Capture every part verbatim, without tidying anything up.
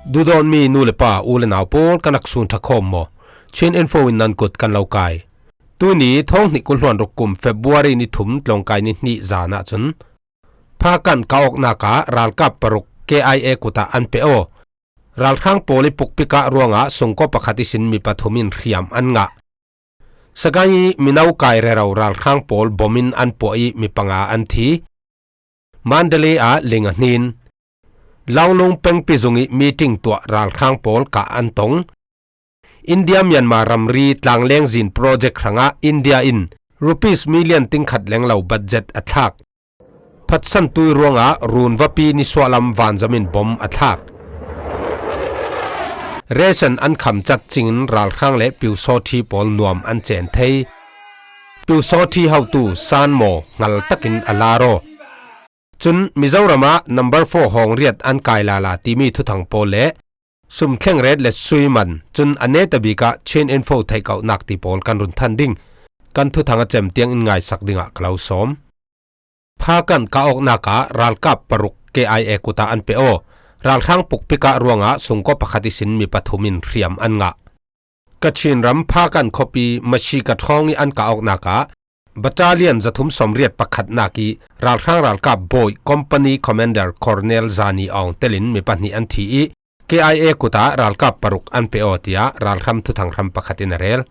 Duhdawtmi nu le pa, u le nau pawl, kan rak sun ṭha khawm maw? Chin Info in nan kut kan lo kai. Tuini thawng hnih kul hluan ruk kum February ni thum tlawngkai ni hnih zan ah cun Phakan kah awknak ah ralkap paruk K I A kut ah an pe aw. Ralhrang pawl i pukpik ah ruangah sungkaw pakhat ihsin mi pathum in hriam an ngah. Sagaing i mino kai rero ralhrang pawl bom in an puah i mi panga an thi. Mandalay ah ling a hnin. Launglung pengpi zung i meeting tuah ralhrang pawl kah an tong. India Myanmar ramri tlangleng zin project hrangah India in rupees million tingkhat lenglo budget a thlak. Phatsantui ruangah runvapi nisuahlam vanzam in bom a thlak. Ration an kham cat cingin ralhrang le piusawthi pawl nuam an cen thei. Piusawthi hotu sanmaw hngal takin a lar aw. Cun Mizoram ah number four hawng riat an kai lala timi thuthang pawl le sum thleng ret le sui man, cun a neta bik ah Chin Info theih kauhnak ti pawl kan run than ding. Kan thuthang a cem tiang in ngaisak dingah ka lo sawm. Phakan kah awknak ah ralkap paruk K I A kut ah an pe aw. Ralhrang pukpik ah ruangah sungkaw pakhat ihsin mi pathum in hriam an ngah. Kachin ram Phakan khuapi Mashika thawng i an kah awknak ah battalion zathum sawmriat pakhatnak i ralhrang ralkap bawi company commander Colonel Zani Aung telin mi pahnih an thi i K I A kut ah ralkap paruk an pe aw, tiah ralhram thuthang hram pakhat in a rel.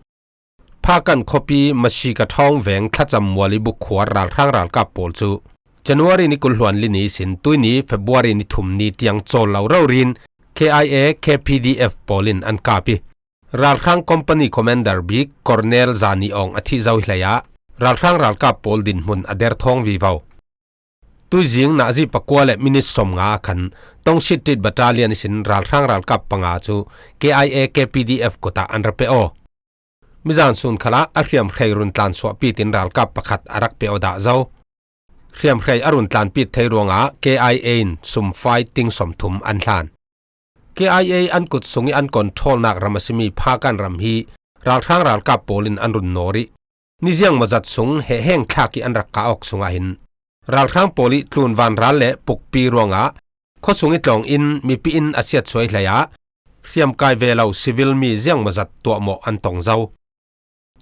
Phakan khuapi Mashika thawng veng thlacam mual i bukhuar ralhrang ralkap pawl cu January ni kul hluan li ni ihsin tuini February ni thum ni tiang cawl lo rori in K I A, K P D F pawl in an kap i ralhrang company commander bik Colonel Zani Aung a thih zo hi hlei ah ralhrang ralkap pawl dinhmun a der thawng vivo. Tuizing nazi pakua le minit sawmnga ah khan Tongshit Tit Battalion ihsin ralhrang ralkap panga cu K I A K P D F kut ah an ra pe aw. Mizan sun khalah a hriamhrei run tlan suahpi tin ralkap pakhat a rak pe aw dah zo. Hriamhrei a run tlanpit thei ruangah K I A in sumfai ting sawmthum an hlan. K I A an kut sung i an controlnak ram a simi Phakan ram hi ralhrang ralkap pawl in an run nawr i, ni ziangmawzat sung hehheng thlak i an rak kah awk sungah hin ralhrang pawl i tlun vanral le pukpi ruangah khuasung i tlawng in mipi in a siatsuai hlei ah hriamkai ve lo civil mi ziangmawzat tuahmawh an tong zo.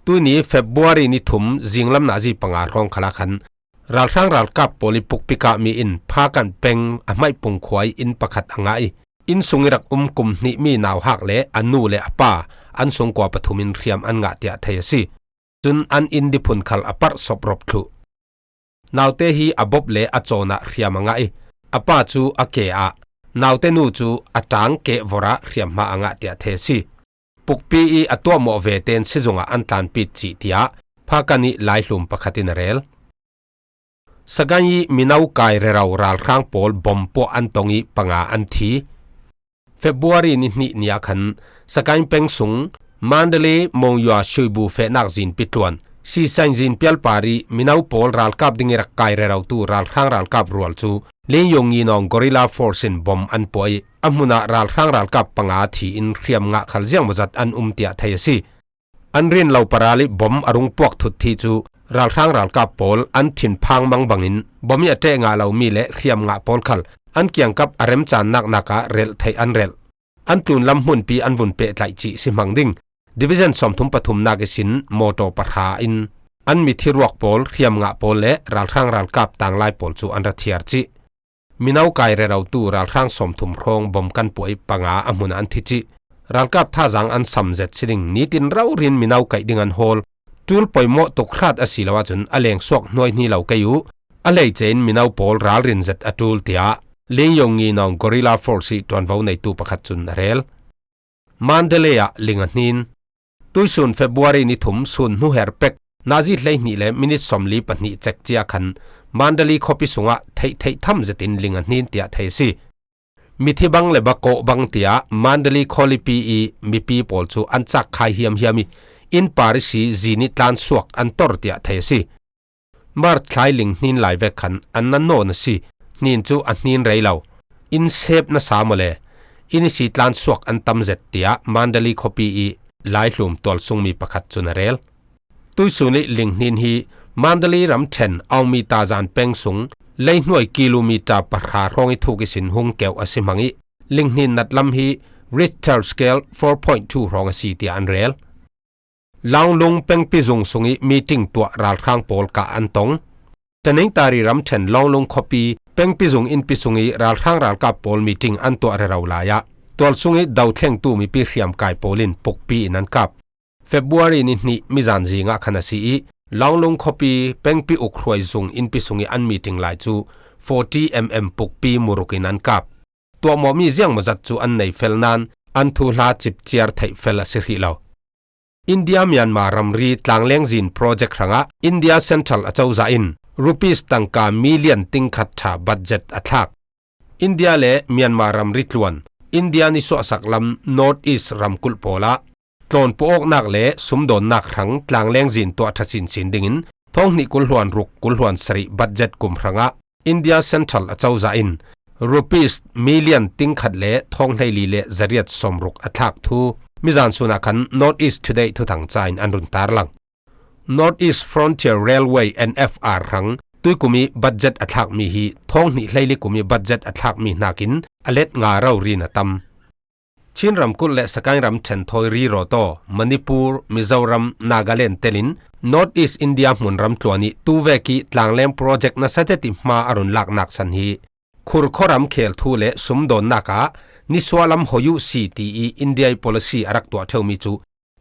Tuini February ni thum zinglam nazi panga hrawng khalah khan ralhrang ralkap pawl i pukpik ah mi in Phakan peng a hmaih pung khua i inn pakhat a ngah i, inn sung i rak um kum hnihmi nauhak le a nu le a pa an sungkua pathum in hriam an ngah tiah thei a si. Cun an inn diphun khal a parh sawp rawp thluh. Naute hi a bop le a cawn ah hriam a ngah i, a pa cu a ke ah, naute nu cu a ṭang keh vorh ah hriamhma a ngah tiah thei a si. Pukpi i a tuahmawh ve tein sizung ah an tlanpit cih tiah Phakan i laihlum pakhat in a rel. Sagaing i mino kai rero ralhrang pawl bom puah an tong i panga an thi. February ni hnih ni ah khan Sagaing peng sung Mandalay Monywa Shuibu fehnak zinpi tluan Sisang zinpial par i mino pawl ralkap ding i rak kai rerotu ralhrang ralkap rual cu Lin Yong Nginawng Guerrilla Force in bom an puah i a hmun ah ralhrang ralkap panga thi in hriam ngah khal ziangmawzat an um tiah thei a si. An rin lo paral i bom a rung puak thut thi cu ralhrang ralkap pawl an thinphang mang bangin bom i a ṭeh ngah lomi le hriam ngah pawl khal an kiangkap a remcan naknak ah relh theih an relh. An tlunlam hmunpi an vun pehtlaih cih si hmang ding. Division sawmthum pathumnak ihsin mawtaw pahra in an mithi ruak pawl, hriam ngah pawl le ralhrang ralkap tanglai pawl cu an ra thiar cih. Mino kai rerotu ralhrang sawmthum hrawng bom kan puah i panga a hmun ah an thi cih. Ralkap thazaang an sam zet si ding, nitin rori in mino kaih ding an hawl. Ṭul poimawh tuk hrat a si lo ahcun a lengsuak hnuaihni lo kei uh. A hleice in mino pawl ralrin zet a ṭul, tiah Lin Yong Nginawng Guerrilla Force i ṭuanvo neitu pakhat cun a rel. Mandalay ah ling a hnin. Tuisun February ni thum sun hnuher pek nazi hleihnih le minit sawmli pahnih cek cia khan Mandalay khuapi sungah theihtheih tham zetin ling a hnin tiah thei a si. Mithi bang le bakawh bang tiah Mandalay khualipi i mipi pawl cu an cak khai hiamhiam i, inn par ihsi zin i tlansuak an tor tiah thei a si. March thlai ling hnin lai vek khan an nan nawn a si. Hnin cu a hnin rei lo. Inn sep nasa maw le, inn ihsi tlansuak an tam zet, tiah Mandalay khuapi i laihlum tualsungmi pakhat cun a rel. Tuisun i ling hnin hi Mandalay ramṭhen Aungmita zan peng sung leihnuai kilometer pahra hrawng i thuk ihsin hung keuh a si hmang i, linghnin natlam hi Richter scale four point two hrawng a si tiah an rel. Launglung pengpi zung sungih meeting tuah ralhrang pawl kah an tong. Tanengtari ramṭhen Launglung khuapi pengpi zung innpi sungih ralhrang ralkap pawl meeting an tuah rero lai ah tual sungih dothlengtu mipi hriamkai pawl in pukpi in an kap. February ni hnih mizan zingah khan a si ih, Launglung khuapi pengpi ukhruai zung innpi sungih an meeting lai cu forty mm pukpi muruk in an kap. Tuahmawhmi ziangmawzat cu an nei fel nain an thuhla cipciar theih fel a si hrih lo. India Myanmar ramri tlangleng zin project hrangah India Central acozah in rupees tangka million tingkhat ṭha budget a thlak. India le Myanmar ramri tluan, India nisuahsak lam North East ramkulh pawlah tlawnpuawknak le sumdawnnak hrang tlangleng zin tuah ṭha sinsin dingin thawng hnih kul hluan ruk kul hluan sarih budget kum hrangah India Central acozah in rupees million tingkhat le thawng hleili le zariat sawmruk a thlak thu mizan sunah khan North East Today thuthang ca in an run tarlang. North East Frontier Railway N F R hrang tuikum ih budget a thlakmi hi thawng hnih hleili kum ih budget a thlakmi hnakin a let nga rori in a tam. Chin ramkulh le Sagaing ramṭhen thawi riraw taw Manipur, Mizoram, Nagaland telin North East India hmunram tluan ih tuvek ih tlangleng project nasa zet ih hma a run laknak san hi khurkhaw ramkhel thu le sumdawnnak ah nisuahlam hoi uh si ti ih India ih policy a rak tuah ṭheumi cu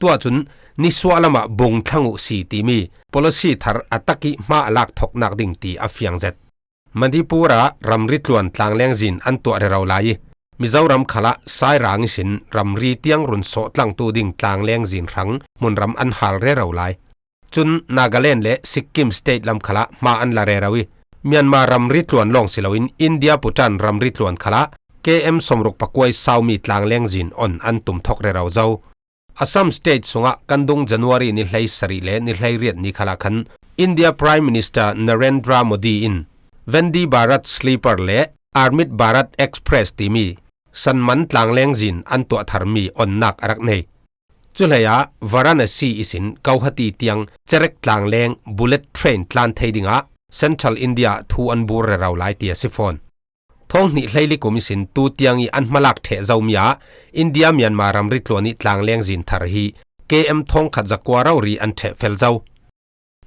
tuah cun nisuahlam ah bung thlang uh si timi policy thar a tak ih hma a lak thoknak ding ti a fiang zet. Manipur ah ramri tluan tlangleng zin an tuah rero lai ih Mizoram khalah Sairang ihsin ramri tiang run sawhtlangtu ding tlangleng zin hrang hmunram an hal rero lai. Cun Nagaland le Sikkim state lam khalah hma an la rero ih Myanmar ramri tluan lawng si loin India Bhutan ramri tluan khalah K M sawmruk pakuai saumi tlangleng zin on an tum thok rero zo. Assam state sungah kan dung January ni hleisarih le ni hleiriat ni khalah khan India Prime Minister Narendra Modi in Vande Bharat Sleeper le Amit Bharat Express timi sanman tlangleng zin an tuah tharmi onnak a rak nei. Cuhleiah Varanasi ihsin Guwahati tiang cerek tlangleng bullet train tlan thei dingah Central India thu an bur rero lai ti a si fawn. Thawng hnih hleili kum ihsin tu tiang ih an hmalak ṭheh zomi ah India Myanmar ramri tluan ih tlangleng zin thar hi K M thawngkhat zakua rori an ṭheh fel zo.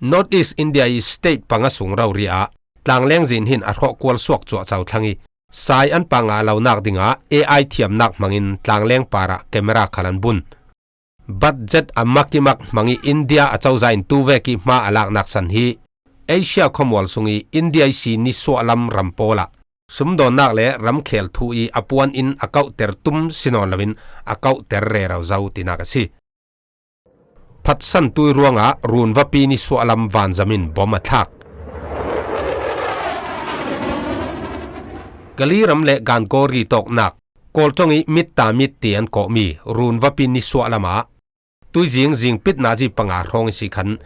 North East India ih state panga sung rori ah tlangleng zin hin a hrawh kual suak cuahco thlang ih sai an pah ngah lonak dingah A I thiamnak hmangin tlangleng parah camera khal an bun. Budget a mak ih mak hmangih India acozah in tuvek ih hma a laknak san hi Asia khuamual sungih India ihsi nisuahlam ram pawlah sumdawnnak le ramkhel thu ih a puan in a kauhter tum si nawn loin a kauhter rero zo tinak a si. Phatsan tui ruangah runvapi nisuahlam vanzam in bom a thlak. Gali ram le Gangaw ri tawknak Kawlṭong ih Mitta Mitti an kawhmi runvapi nisuahlam ah tuizing zingpit nazi panga hrawng ihsi khan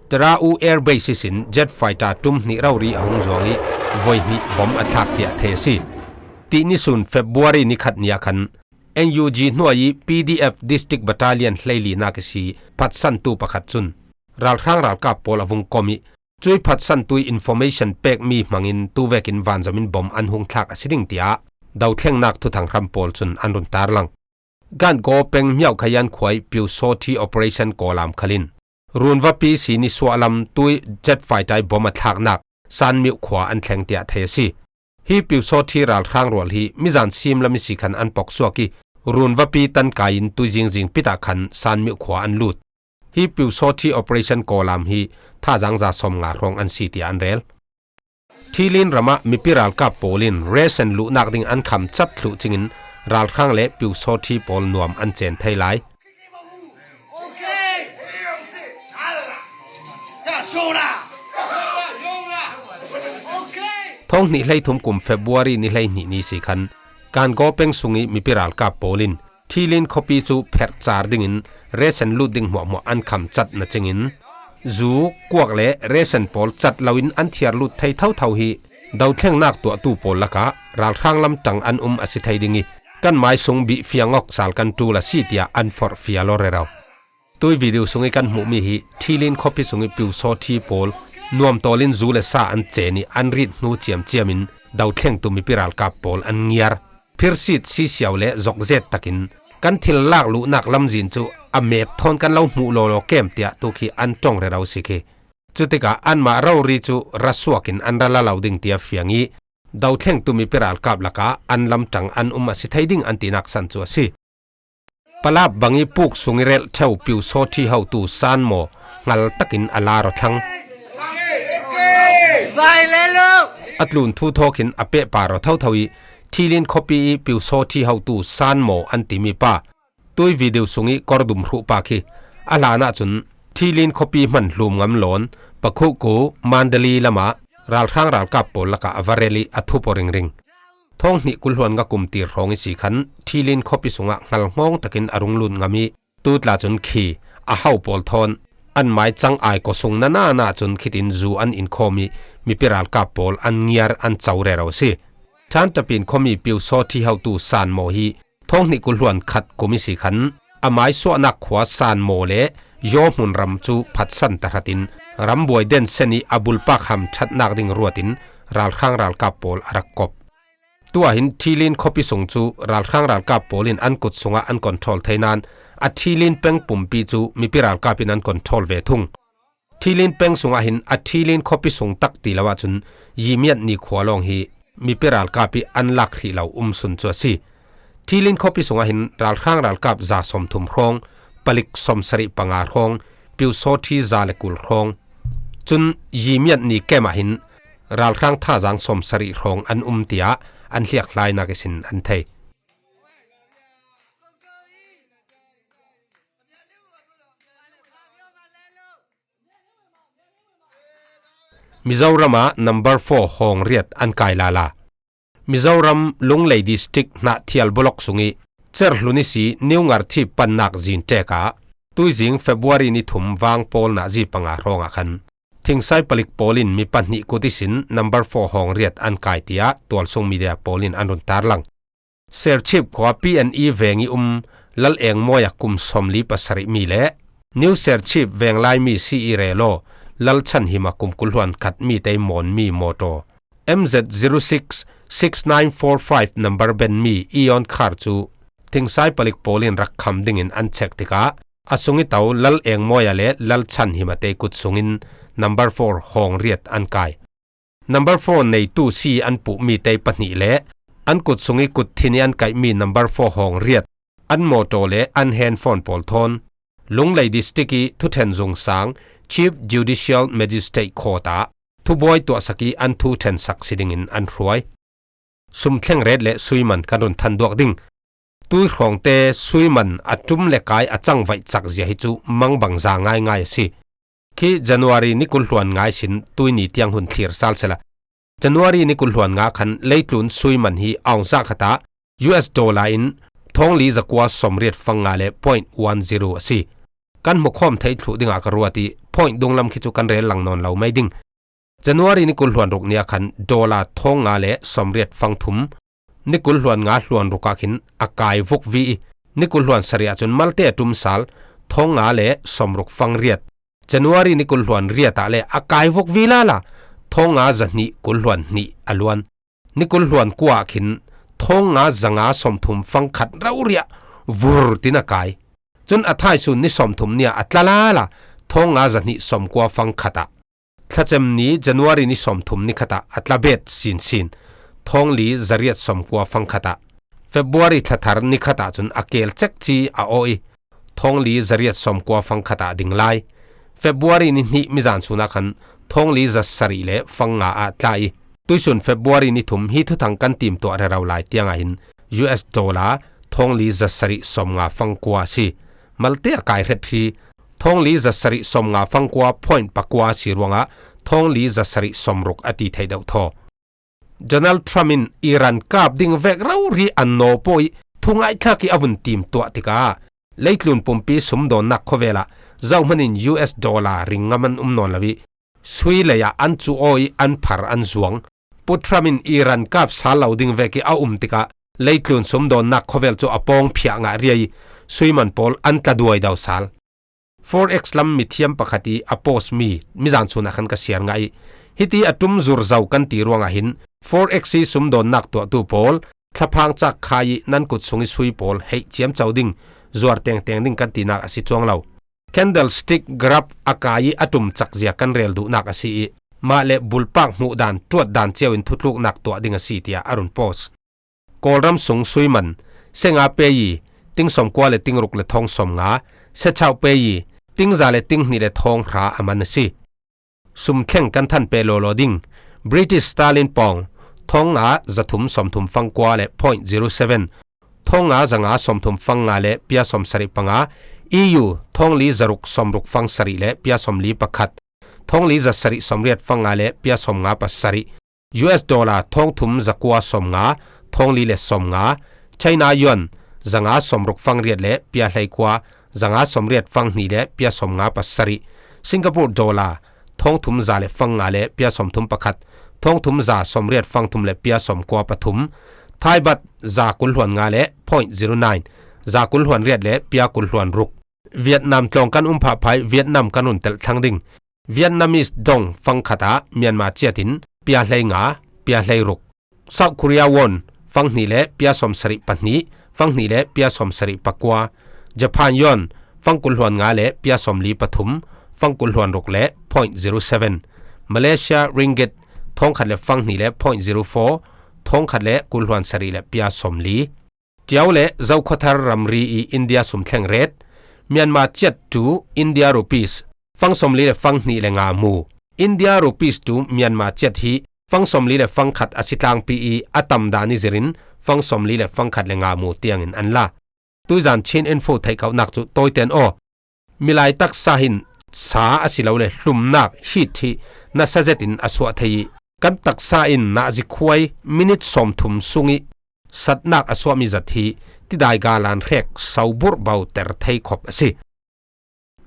Tara U Air Base ihsin jet fighter ṭum hnih rori a hung zuang ih voi hnih bom a thlak tiah thei a si. Tih nisun February ni khat ni ah khan N U G hnuai ih P D F District Battalion hleilinak ihsi phatsantu pakhat cun ralhrang ralkap pawl a vung kom ih cuih phatsantu ih information pekmi hmangin tuvekin vanzam in bom an hung thlak a si ding tiah dothlengnak thuthang hram pawl cun an run tarlang. Gangaw peng Myaukhayan khuai Pyusawthi Operation Kawlam khalin runvapi si nisuahlam tui jet fighter bom a thlaknak Sanmyuh khua an thleng tiah thei a si. Hi Pyusawthi ralhrang rual hi mizan simlam ihsi khan an poksuak ih runvapi tankai in tuizing zingpit ah khan Sanmyuh khua an lut. Hi Pyusawthi Operation Kawlam hi thazang za sawmnga hrawng an si tiah an rel. Thilin ramah mipi ralkap pawl in resen luhnak ding an kham cat thluh cingin ralhrang le Pyusawthi pawl nuam an cen thei lai. Thawng hnih hleithum kum February ni hleihnih ni si khan Gangaw peng sungih mipi ralkap pawl in Thilin khuapi cu pherh car dingin resen lut ding hmuahhmuah an kham cat na cingin zu, kuak le resen pawl cat loin an thiar lut thei thotho hi dothlengnak tuahtu pawl lakah ralhrang lamtang an um a si thei ding ih kan mai sung bihfiang awk sal kan ṭul a si tiah an forhfial aw rero. Tui video sungih kan hmuhmi hi Thilin khuapi sungih Pyusawthi pawl nuamtawl in zu le sa an cen ih an rit hnu ciamciam in dothlengtu mipi ralkap pawl an ngiar. phirsit sisiau le zokzet takin kan thil lak luhnak lamzin cu a mep thawn kan lo hmuh lawlaw kem tiah tu khi an ṭong rero si khi. Cutikah anmah rori cu ra suak in an ra la lo ding tiah fiang ih, dothlengtu mipi ralkap lakah an lamṭang an um a si thei ding an tinak san cu a si. Palap bangih puk sung ih relh ṭheu Piusawṭhi hotu Sanmaw hngal takin a la rawthlang. A tlun thu thawk in a pehpar aw thotho ih Thilin khuapi ih Piusawṭhi hotu Sanmaw an timi pa, tui video sungih kordum hruh pa khi a hlan ahcun Thilin khuapi hman hlum ngam lawn Pakhuku, Mandali lamah ralhrang ralkap pawl lakah a va relh ih a thup aw ringring. Thawng hnih kul hluan nga kum tir hrawng ihsi khan Thilin khuapi sungah hngalhngawn takin a rung lut ngam ih, tu tla cun khi a ho pawl thawn an mai cang ai kawsung nana na cun khitin zu an inkhawm ih, mipi ralkap pawl an ngiar an co rero si. Ṭhanṭapin khuami Piusawṭhi hotu Sanmaw hi thawng hnih kul hluan khat kum ihsi khan a mai suahnak khua Sanmaw le Yaw hmunram cu phatsan tahratin rambuai den sen ih a bulpak ham ṭhatnak ding ruatin ralhrang ralkap pawl a rak kop. Tuah hin Thilin khuapi sung cu ralhrang ralkap pawl in an kut sungah an control thei nain a Thilin peng pumpi cu mipi ralkap in an control ve thung. Thilin peng sungah hin a Thilin khuapi sung tak ti lo ahcun Yimiat ni khua lawng hi mipi ralkap ih an lak hrih lo um sun cu a si. Thilin khuapi sungah hin ralhrang ralkap za sawmthum hrawng, palik sawmsarih panga hrawng, Piusawṭhi za le kul hrawng, cun Yimiat ni kem ah hin ralhrang thazaang sawmsarih hrawng an um tiah an hliakhlainak ihsin an thei. Mizoram ah number four hawng riat an kai lala. Mizoram Lunglei District Hnahthial Bolok sungih Cerhlun ihsi New Ngarthi pannak zin ṭek ah tuizing February ni thum vang pawl nazi panga hrawngah khan thingsai palik pawl in mi pahnih kut ihsin number four hawng riat an kai tiah tualsung media pawl in an run tarlang. Serchip khua P N E veng ih um Lal Engmawi a kum sawmli pasarih mi le New Serchip veng lai mi si ih rel aw Lal Chan Him a kum kul hluan khat mi tei mawn mi mawṭaw M Z zero six six nine four five number ben mi Eon Khar cu thingsai palik pawl in rak kham dingin an chek tikah a sung ih to Lal Engmawi a le Lal Chan Him a te kut sungin number four hawng riat an kai. Number four neitu si an puh mi tei pahnih le an kut sungih kut thin ih an kaihmi number four hawng riat an mawṭaw le an handphone pawl thawn Lunglei District ih thuṭhen zungsang Chief Judicial Magistrate Court ah thubuai tuahsak ih an thuṭhensak si dingin an hruai. Sum thleng ret le suiman kan run than duak ding. Tui hrawngte suiman a ṭum le kai a cangvaih cak zia hi cu mangbangza ngaingai a si. Khi January ni kul hluan nga ihsin tuini tiang hun thlir sal sehla, January ni kul hluan nga khan leitlun suiman hi aung zah khat ah U S dollar in thawngli zakua sawmriat fang nga le point one zero a si. Kan hmukhawm theih thluh dingah ka ruat ih point dunglam khi cu kan rel lang nawn lo mai ding. January ni kul hluan ruk ni ah khan dollar thawng nga le sawmriat fang thum, ni kul hluan nga hluan ruk ah khin a kai vuk vi ih, ni kul hluan sarih ah cun malte a ṭum sal thawng nga le sawmruk fang riat. January ni kul hluan riat ah le a kai vuk vi lala thawng nga zahnih kul hluan hnih a luan. Ni kul hluan kua ah khin thawng nga zanga sawmthum fang khat roriah vur tin a kai. Cun a thaisun ni sawmthum ni ah a tla lala thawng nga zahnih sawmkua fang khat ah. Thlacem ni January ni sawmthum ni khat ah a tla bet sinsin. Thawngli zariat sawmkua fang khat ah. February thlathar ni khat ah cun a kel cekci a aw ih thawngli zariat sawmkua fang khat ah a ding lai. February ni hnih mizan sun ah khan thawngli zasarih le fang nga ah tla ih tuihsun February ni thum hi thuthang kan timtuah rero lai tiang ah hin U S dollar thawngli zasarih sawmnga fang kua a si. Malte a kai hret hi. Thawngli zasarih sawmnga fangkua point pakua a si ruangah thawngli zasarih sawmruk a ti theih deuh thaw. Donald Trump in Iran kap ding vek rori an naw paw ih thungaithlak ih a vun tim tuah tikah leitlun pumpi sumdawnnak khawvel ah zohman in U S dollar ring ngam an um nawn lo ih sui lei ah an cu aw ih an phar an zuang. Pu Trump in Iran kap sal lo ding vek ih a um tikah leitlun sumdawnnak khawvel cu a pawng phiah ngah riai ih suiman pawl an tla duai do sal. Forex lam mithiam pakhat ih a post mi mizan sun ah khan ka siar ngah ih hiti a ṭum zur zo kan ti ruangah hin Forex ih sumdawnnak tuahtu pawl thlaphang cak khai ih nan kut sung ih sui pawl heih ciamco ding, zuar tengteng ding kan tinak a si cuang lo. Candlestick graph a kai ih a ṭum cakzia kan rel duhnak a si ih, mah le bulpak hmuh dan, ṭuat dan cio in thutluknak tuah ding a si, tiah a run post. Kawlram sung sui man, senga pei ih, ting sawmkua le ting ruk le thawng sawmnga, sechauh pei ih, ting za le ting hnih le thawng hra a man a si. Sum thleng kan than peh lawlaw ding. British Sterling Pound, thawng nga za thum sawmthum fang kua le point zero seven, thawng nga za nga sawmthum fang nga le pia sawmsarih panga, E U, thawng li za ruk sawmruk fang sarih le pia sawmli pakhat, thawng li za sarih sawmriat fang nga le pia sawmnga pasarih, U S dollar, thawng thum za kua sawmnga, thawng li le sawmnga, China yuan, za nga sawmruk fang riat le pia hlei kua, za nga sawmriat fang hnih le pia sawmnga pasarih, Singapore dollar, thawng thum za le fang nga le pia sawmthum pakhat, thawng thum za sawmriat fang thum le pia sawmkua pathum, Thai baht, za kul hluan nga le point zero nine, za kul hluan riat le pia kul hluan ruk. Vietnam tlawng kan um phahphah ih, Vietnam kan run telh thlang ding. Vietnamese dong fang khat ah Myanmar ciat in pia hlei nga, pia hlei ruk. South Korea won, fang hnih le pia sawmsarih pahnih, fang hnih le pia sawmsarih pakua. Japan yuan, fang kul hluan nga le pia sawmli pathum, fang kul hluan ruk le point zero seven. Malaysia ringgit, thawng khat le fang hnih le point zero four, thawng khat le kul hluan sarih le pia sawmli. Ṭiau le Zokhuathar ramri ih India sum thleng rate, Myanmar kyat to India rupees, fang sawmli le fang hnih le nga mu. India rupees to Myanmar kyat hi fang sawmli le fang khat a si tlangpi ih a tam dan ih zirin fang sawmli le fang khat le nga mu tiangin an la. Tuizan Chin Info theihkauhnak cu tawiten aw. Milai taksa hin sa asilole hlumnak heat hi nasa zetin a suah thei ih, kan taksa in nazi khuai minit sawmthum sungih satnak a suahmi zat hi tidai galan hrek sauburh bauter thei khop a si.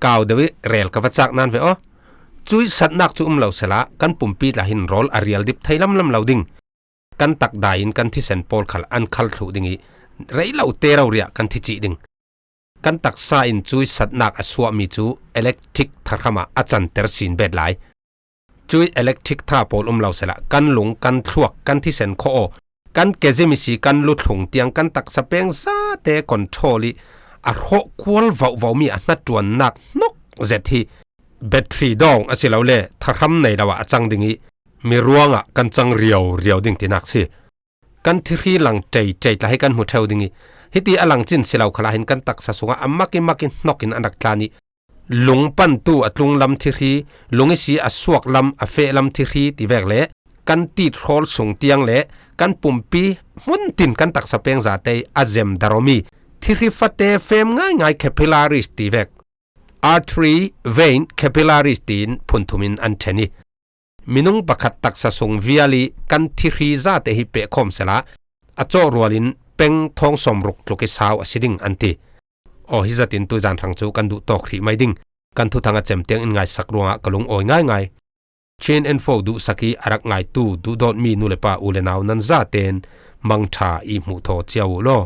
Kau deuh ih rel ka va cak nan ve aw. Cuih satnak cu um lo sehla kan pumpi tla hin rawl a rial dip thei lamlam lo ding. Kan takdai in kan thisen pawl khal an khal thluh ding ih rei lo te roriah kan thi cih ding. Kan taksa in cuih satnak a suahmi cu electric thahrama a canter sin bet lai. Cuih electric tha pawl um lo sehla kan lung, kan thluak, kan thisen khawh aw, kan kezim ih si kan luthlung tiang kan taksa peng zate control ih a hrawh kual vauhvauhmi a hnaṭuannak hnok zet hi battery dawng asilole thahrama nei lo ah a cang ding ih mi ruangah kan cang riau riau ding tinak si. Kan thihri lang ṭei ṭei tla hi kan hmu ṭheu ding ih, hiti a lang cin si lo khalah hin kan taksa sungah a mak ih mak ih hnok in an rak tlan ih, lung pantu a tlung lam thihri, lung ihsi a suak lam a feh lam thihri ti vek le kan tit hrawl sung tiang le kan pumpi hmun tin kan taksa peng zate ih a zem dar awmi thihri fate fem ngaingai capillaries ti vek, artery, vein, capillaries tiin phunthum in an ṭhen ih, minung pakhat taksa sung vial ih kan thihri zate hi pehkhawm sehla a cawh rual in peng thawng sawmruk tluk ih sau a si ding an ti. Aw, hi zatin tuizan hrang cu kan duh tawk hrih mai ding. Kan thuthang a cem tiang in ngaisak ruangah ka lungawi ngaingai. Chin Info duhsak ih a rak ngaitu duhdawtmi nu le pa, u le nau nan zaten mangṭha ih hmuh thaw cia uh law.